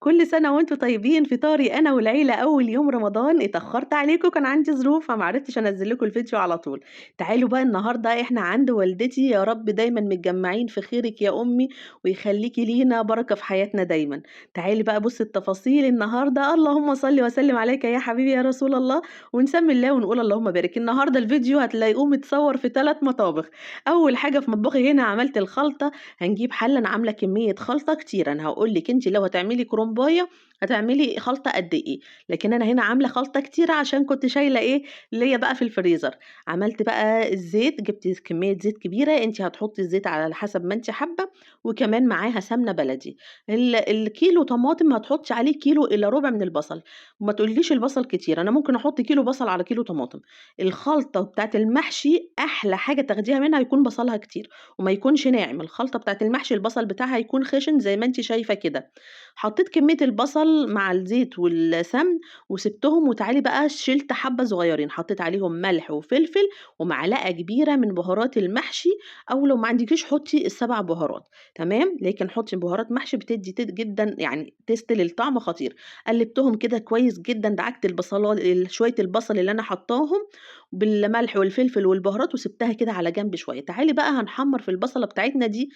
كل سنة وأنتم طيبين. فطاري أنا والعيلة أول يوم رمضان، اتأخرت عليكم كان عندي ظروف فما عرفتش أنزّل لكم الفيديو على طول. تعالوا بقى النهارده إحنا عند والدتي، يا رب دايمًا متجمعين في خيرِك يا أمي ويخليكِ لينا بركة في حياتنا دايمًا. تعالي بقى بُصّي التفاصيل النهارده، اللهم صل وسلم عليك يا حبيبي يا رسول الله، ونسمي الله ونقول اللهم بارك. النهارده الفيديو هتلاقوه متصور في 3 مطابخ. أول حاجة في مطبخي هنا عملت الخلطة، هنجيب حلة، أنا عاملة كمية خلطة كتيرة، أنا هاقول لِك أنتِ لو هتعملي كرنباية هتعملي خلطة قد إيه، لكن أنا هنا عاملة خلطة كتيرة عشان كنت شايلة إيه ليّا بقى في الفريزر. عملت بقى الزيت، جبت كمية زيت كبيرة، أنتِ هتحطي الزيت على حسب ما أنتِ حابة، وكمان معاها سمنة بلدي. الكيلو طماطم هتحطي عليه كيلو إلا ربع من البصل، وما تقوليليش البصل كتير، أنا ممكن أحط كيلو بصل على كيلو طماطم. الخلطة بتاعة المحشي أحلى حاجة تاخديها منها يكون بصلها كتير وما يكونش ناعم، الخلطة بتاعة المحشي البصل بتاعها يكون خشن زي ما أنتِ شايفة كده. حطيت كمية البصل مع الزيت والسمن وسبتهم، وتعالي بقى شِلت حبة صغيرين، حطيت عليهم ملح وفلفل ومعلقة كبيرة من بهارات المحشي، أو لو ما عندكيش حطي ال7 بهارات، تمام؟ لكن حطي بهارات محشي بتدي جدًا taste للطعم خطير. قلبتهم كده كويس جدًا، دعكت شوية البصل اللي أنا حطاهم بالملح والفلفل والبهارات، وسبتها كده على جنب شوية. تعالي بقى هنحمر في البصلة بتاعتنا دي،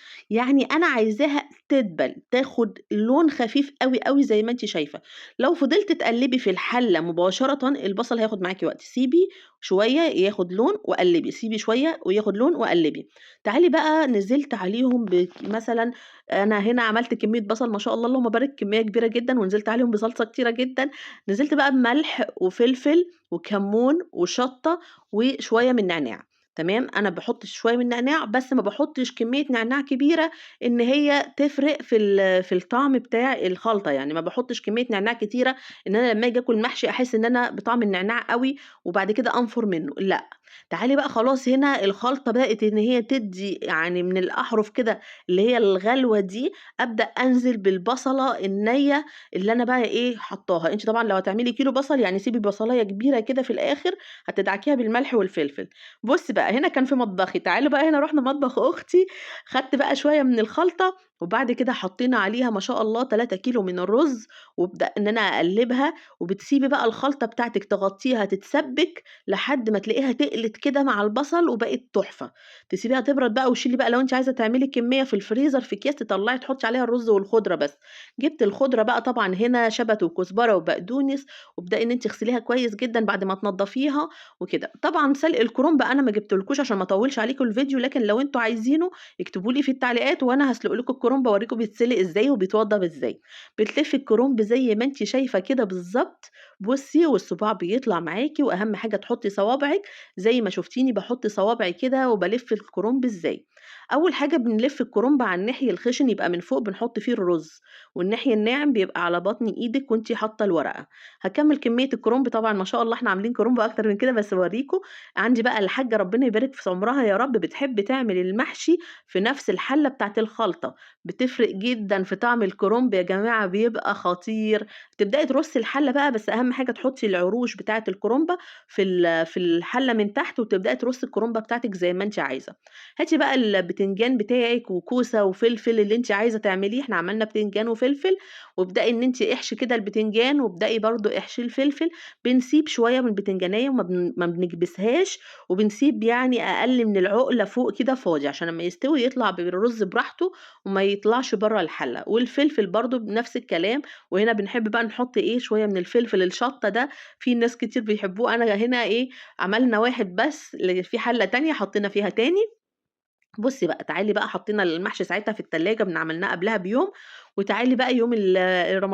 أنا عايزاها تدبل، تاخد لون خفيف أوي أوي زي ما أنتِ شايفة. لو فضلت تقلبي في الحلة مباشرة البصل هياخد معاكي وقت، سيبي شوية ياخد لون وقلبي، سيبي شوية وياخد لون وقلبي. تعالي بقى نزلت عليهم مثلا أنا هنا عملت كمية بصل ما شاء الله اللهم بارك، كمية كبيرة جدا، ونزلت عليهم بصلصة كتيرة جدا. نزلت بقى بملح وفلفل وكمون وشطة وشوية من نعناع، تمام؟ أنا بحط شوية من نعناع بس ما بحطش كمية نعناع كبيرة إن هي تفرق في الطعم بتاع الخلطة، ما بحطش كمية نعناع كتيرة إن أنا لما أجي آكل محشي أحس إن أنا بطعم النعناع قوي وبعد كده أنفر منه، لا. تعالي بقى خلاص هنا الخلطة بقت إن هي تدي من الأحرف كده اللي هي الغلوة دي، أبدأ أنزل بالبصلة النية اللي أنا بقى إيه حطاها. أنتِ طبعًا لو هتعملي كيلو بصل سيبي بصلاية كبيرة كده في الآخر هتدعكيها بالملح والفلفل. بصي بقى هنا كان في مطبخي، تعالوا بقى هنا رحنا مطبخ أختي، خدت بقى شوية من الخلطة وبعد كده حطينا عليها ما شاء الله 3 كيلو من الرز، وابدأ إن أنا أقلبها، وبتسيبي بقى الخلطة بتاعتك تغطيها تتسبك لحد ما تلاقيها تقلت كده مع البصل وبقت تحفة. تسيبيها تبرد بقى، وشيلي بقى لو انت عايزة تعملي كمية في الفريزر في أكياس تطلعي تحطي عليها الرز والخضرة بس. جبت الخضرة بقى طبعا هنا شبت وكزبرة وبقدونس، وابدأي إن انت تغسليها كويس جدا بعد ما تنضفيها وكده. طبعا سلق الكرنب أنا ما جبتلكوش عشان ما اطولش عليكم الفيديو، لكن لو انتوا عايزينه اكتبوا لي في التعليقات وانا هسلق لكم الكرنب واوريكم بيتسلق ازاي وبيتوضب ازاي. بتلفي الكرنب زي ما انت شايفه كده بالظبط، بصي والصباع بيطلع معاكي، واهم حاجه تحطي صوابعك زي ما شفتيني بحط صوابعي كده وبلف الكرنب ازاي. اول حاجه بنلف الكرنب على الناحيه الخشن، يبقى من فوق بنحط فيه الرز، والناحيه الناعم بيبقى على بطن ايدك وانتي حاطه الورقه. هكمل كميه الكرنب، طبعا ما شاء الله احنا عاملين كرنب اكتر من كده بس اوريكم. عندي بقى الحاجه ربنا يبارك في عمرها يا رب بتحب تعمل المحشي في نفس الحله بتاعت الخلطه، بتفرق جدا في طعم الكرنب يا جماعه، بيبقى خطير. تبداي ترصي الحله بقى، بس اهم حاجه تحطي العروش بتاعه الكرنبه في الحله من تحت، وتبداي ترصي الكرنبه بتاعتك زي ما انت عايزه. هاتي بقى البتنجان بتاعك وكوسه وفلفل اللي انت عايزه تعمليه، احنا عملنا بتنجان وفلفل، وابداي ان انت احشي كده البتنجان، وابداي برضو احشي الفلفل. بنسيب شويه من البتنجانيه وما بنكبسهاش، وبنسيب اقل من العقله فوق كده فاضي عشان لما يستوي يطلع بالرز براحته وما يطلعش بره الحله. والفلفل برضو بنفس الكلام، وهنا بنحب بقى نحط شويه من الفلفل الشطه ده، في ناس كتير بيحبوه. انا هنا عملنا واحد بس في حله تانية حطينا فيها تاني. بصي بقى تعالي بقى حطينا المحشي ساعتها في التلاجة، عملناه قبلها بيوم. وتعالي بقى يوم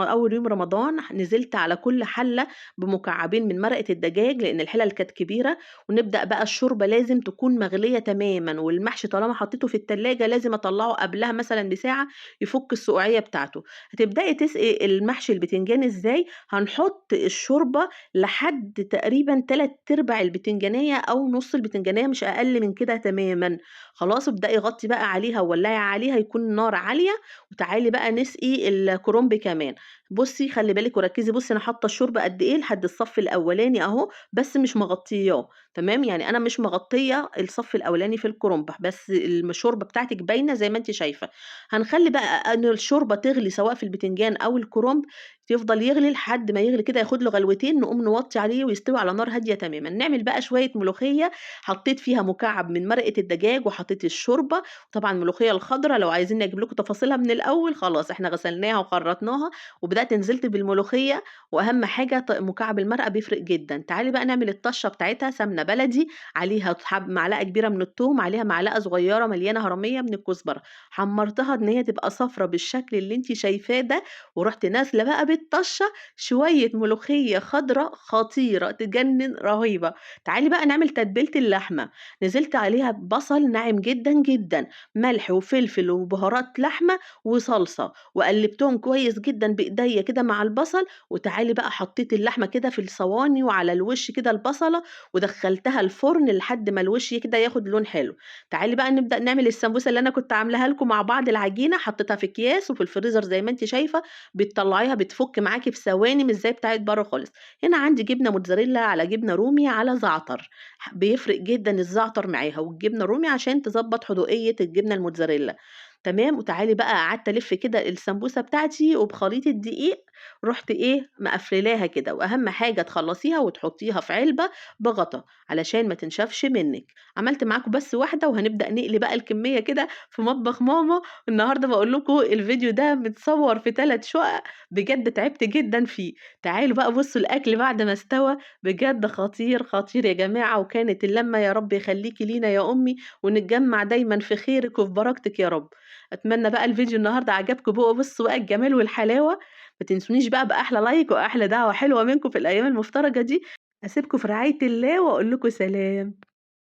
أول يوم رمضان نزلت على كل حلة بمكعبين من مرقة الدجاج لأن الحلل كانت كبيرة، ونبدأ بقى الشوربة لازم تكون مغلية تماما، والمحشي طالما حطيته في التلاجة لازم أطلعه قبلها مثلا بساعة يفك السقوعية بتاعته. هتبدأي تسقي المحشي البتنجان إزاي؟ هنحط الشوربة لحد تقريبا 3/4 البتنجانية أو نص البتنجانية، مش أقل من كده تماما. خلاص ابدأي غطي بقى عليها وولعي عليها، يكون النار عالية. وتعالي بقى نسقي ونسقي الكرنب كمان. بُصّي خلّي بالِك وركّزي، بُصّي أنا حاطة الشوربة قد إيه لحد الصف الأولاني أهو، بس مش مغطياه، تمام، يعني أنا مش مغطية الصف الأولاني في الكرنب، بس الشوربة بتاعتِك باينة زي ما أنتِ شايفة. هنخلّي بقى إن الشوربة تغلي سواء في البتنجان أو الكرنب، يفضل يغلي لحد ما يغلي كده ياخد له غلوتين، نقوم نوطّي عليه ويستوي على نار هادية تمامًا. نعمل بقى شوية ملوخية حطيت فيها مكعب من مرقة الدجاج وحطيت الشوربة، طبعًا الملوخية الخضرا لو عايزينّي أجيب لكم تفاصيلها من الأول خلاص إحنا غسلناها وخرّطناها، وبدأت نزلت بالملوخية، وأهم حاجة مكعب المرقة بيفرق جدًا. تعالي بقى نعمل الطشة بتاعتها، سمنة بلدي عليها معلقة كبيرة من التوم، عليها معلقة صغيرة مليانة هرمية من الكزبرة، حمرتها إن هي تبقى صفرا بالشكل اللي أنتِ شايفاه ده، ورُحت نازلة بقى بالطشة شوية ملوخية خضرا خطيرة تجنن رهيبة. تعالي بقى نعمل تتبيلة اللحمة، نزلت عليها ببصل ناعم جدًا، جدًا، ملح وفلفل وبهارات لحمة وصلصة، وقلبتهم كويس جدًا بإيديا كده مع البصل، وتعالي بقى حطيت اللحمة كده في الصواني وعلى الوش كده البصلة، ودخلتها الفرن لحد ما الوش كده ياخد لون حلو. تعالي بقى نبدأ نعمل السمبوسة اللي أنا كنت عاملاها لكم مع بعض، العجينة حطيتها في أكياس وفي الفريزر زي ما أنتِ شايفة، بتطلعيها بتفك معاكِ في ثواني مش زي بتاعة برّه خالص. هنا عندي جبنة موتزاريلا على جبنة رومي على زعتر، بيفرق جدًا الزعتر معاها والجبنة الرومي عشان تضبط حدوقية الجبنة الموتزاريلا، تمام. وتعالي بقى قعدت ألف كده السمبوسة بتاعتي وبخليط الدقيق رُحت إيه مقفلاها كده، وأهم حاجة تخلصيها وتحطيها في علبة بغطا علشان ما تنشفش منِك. عملت معاكم بس واحدة، وهنبدأ نقلي بقى الكمية كده في مطبخ ماما. النهارده باقول لكم الفيديو ده متصور في 3 شقق، بجد تعبت جدًا فيه. تعالوا بقى بصوا الأكل بعد ما استوى، بجد خطير خطير يا جماعة، وكانت اللمة يا رب يخليكي لينا يا أمي، ونتجمع دايمًا في خيرك وفي بركتك يا رب. أتمنى بقى الفيديو النهارده عجبكم بقى، بصوا بقى الجمال والحلاوة. ما تنسونيش بقى بأحلى لايك وأحلى دعوة حلوة منكم في الأيام المفترجة دي. أسيبكم في رعاية الله وأقول لكم سلام.